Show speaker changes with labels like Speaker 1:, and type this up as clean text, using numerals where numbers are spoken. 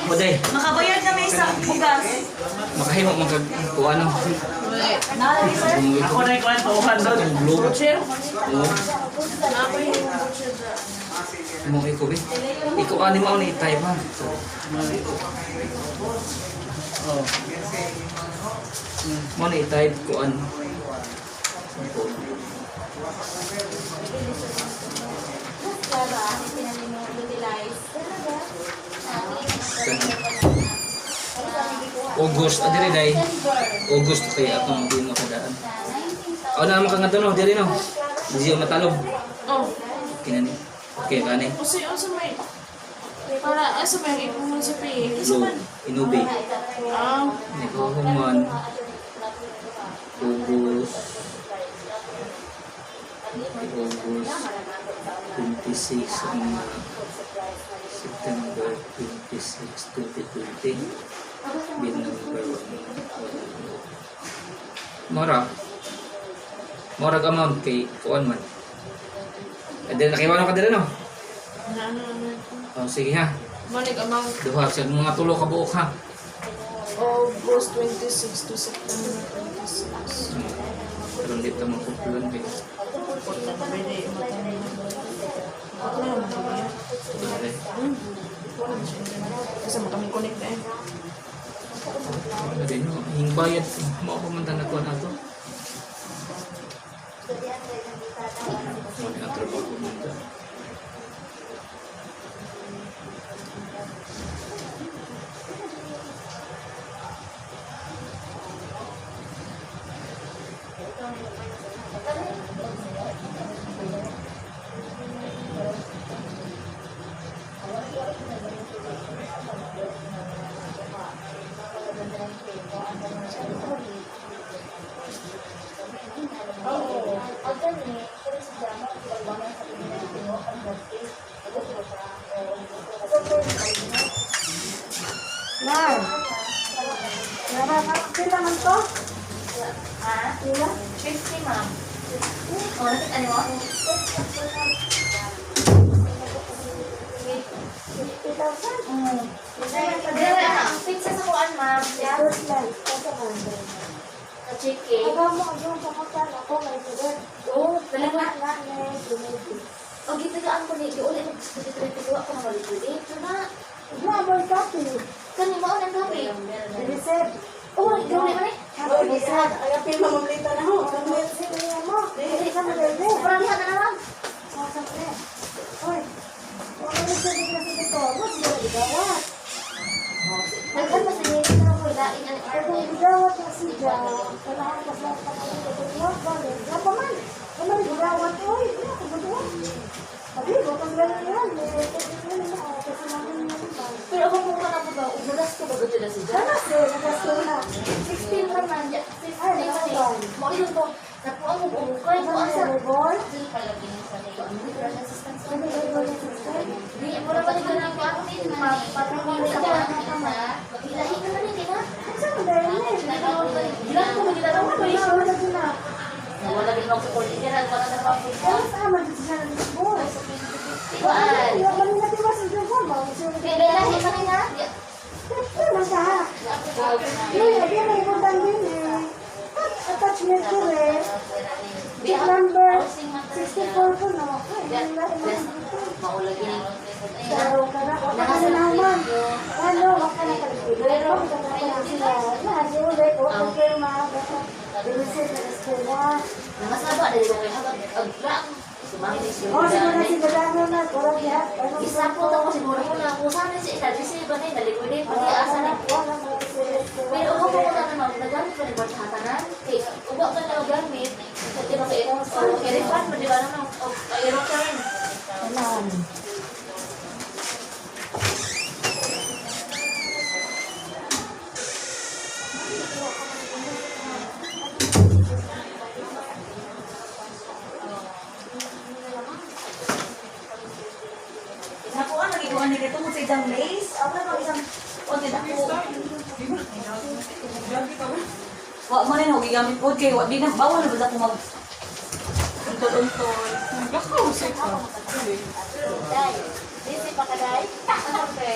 Speaker 1: Buday,
Speaker 2: Makabayad na may isang bugas.
Speaker 1: Makahimo man kag kuan ano.
Speaker 2: Naalala, sir?
Speaker 3: Ako na yung 200.
Speaker 1: Blue.
Speaker 3: Voucher?
Speaker 1: Oo. Mo iko be. Iko ani mo ni type ha.
Speaker 3: Oh.
Speaker 1: Mo ni type kuan. August adiri day. August kay akong di mo kadaan. O na naman ka nga no, diri no. Di siya matalob.
Speaker 3: Oh.
Speaker 1: Kinani. Okay kani.
Speaker 3: Kasi asa may para asa may ipon sa pay. Isa
Speaker 1: Blue.
Speaker 3: man.
Speaker 1: Inube.
Speaker 3: Ah,
Speaker 1: Naghuhuman. August. August 26 ang September 26, 2020. Bill number 1. Mora. Mora amount kay kuan man. And then nakiwano ka dili no?
Speaker 3: Na ano ano.
Speaker 1: Oh, sige ha.
Speaker 3: Manig amount.
Speaker 1: Duha sa mga tulo ka buok ha.
Speaker 3: August 26 to September 26.
Speaker 1: Pero hindi ta makupulan kay. Dali.
Speaker 3: Kasi mo kami connect eh.
Speaker 1: Ano din no? Yung bayad mo ako man tan nagkuan ato. Mo ni ang trabaho nito.
Speaker 4: Nar. Nara, pila man to?
Speaker 2: Ha?
Speaker 4: Pila?
Speaker 2: 50, ma'am. Oh, nakita niyo?
Speaker 4: 50,000?
Speaker 2: Dere, ang pizza sa kuan, ma'am. Yeah.
Speaker 4: First life, kaso 100.
Speaker 2: Sa chicken.
Speaker 4: Aga mo, aga mo, pakutan ako, may sugar.
Speaker 2: Oh, dalawa.
Speaker 4: Na, na, tumibig.
Speaker 2: O, gitagaan ko ni, uli mag 23 ko na maliquidate. So na,
Speaker 4: Wala mo yung copy.
Speaker 2: kani mo ang kape.
Speaker 4: Reset.
Speaker 2: Oh, uli man eh.
Speaker 4: Reset. Ay, pila mo na ho. Mo. Dili ka na lele.
Speaker 2: Parang lihat na naman.
Speaker 4: Oy. Wala na sa dito sa dito. Mo siya gidawat.
Speaker 2: Naghan pa siya nito ko lain ang
Speaker 4: Ay, kung gidawat na siya, kailangan ka sa pagkakas ko. Wala pa man. Wala man gidawat oy. Wala ko gidawat. Sabi ko kung gano'n yan, eh, kasi namin yun ba?
Speaker 2: Pero ako kung ka na po ba, nagasto ba gud na siya?
Speaker 4: Ganas eh, nagasto na.
Speaker 2: 16 man man, 15
Speaker 4: Ay,
Speaker 2: man eh.
Speaker 4: nakabal.
Speaker 2: Mo yun to, nakuha mo umukay ko
Speaker 4: Ano
Speaker 2: asa.
Speaker 4: yung ball?
Speaker 2: Di, mura pa dito na ako patrong sa Ilahi ka na rin, di ba?
Speaker 4: Saan mo dahil eh?
Speaker 2: Gilang ko magilala ko eh.
Speaker 4: Wala na na.
Speaker 2: Wala din mag-support niya, wala na pa ako.
Speaker 4: Wala sa ama dito siya ng ball.
Speaker 2: Tiwaan.
Speaker 4: Wala man natiwas ang ball.
Speaker 2: Kaya lahi man nga.
Speaker 4: Siyempre, man siya. Ay, abi may ibutang din eh. Attachment ko eh. Check number 64 ko no. Ay, wala naman dito.
Speaker 2: Maulagi ni.
Speaker 4: Pero ka na, wala ka na naman. Ano, wala ka na kalikulan. Wala ka na sila. Na, siulit. Wala ka pirma. Reset na eskwela.
Speaker 2: Nangasaba dahil ko kay habang aglaang. Sumangit siya.
Speaker 4: Oh, siguro na si Badano na. Wala niya. Ano,
Speaker 2: Isapot ako siguro ko na kung saan siya ina-receive ba na naliquidate pati asa na.
Speaker 4: Wala mo
Speaker 2: Pero ugo ko na naman nagamit pa ni Bart hatanan. Kay ugo ka na gamit. Di ba kay oh, kay refund mo di ba naman o kay return.
Speaker 4: Wala.
Speaker 2: Nakuha lagi ko ani tungod sa isang lace. Ako na pang isang konti dako.
Speaker 5: Wa man rin ako gigamit po kay wa di na bawal na ba ako mag
Speaker 3: Untol-untol. Nagkakaw sa ka.
Speaker 2: Day. Busy pa ka, Day? Ano, pre?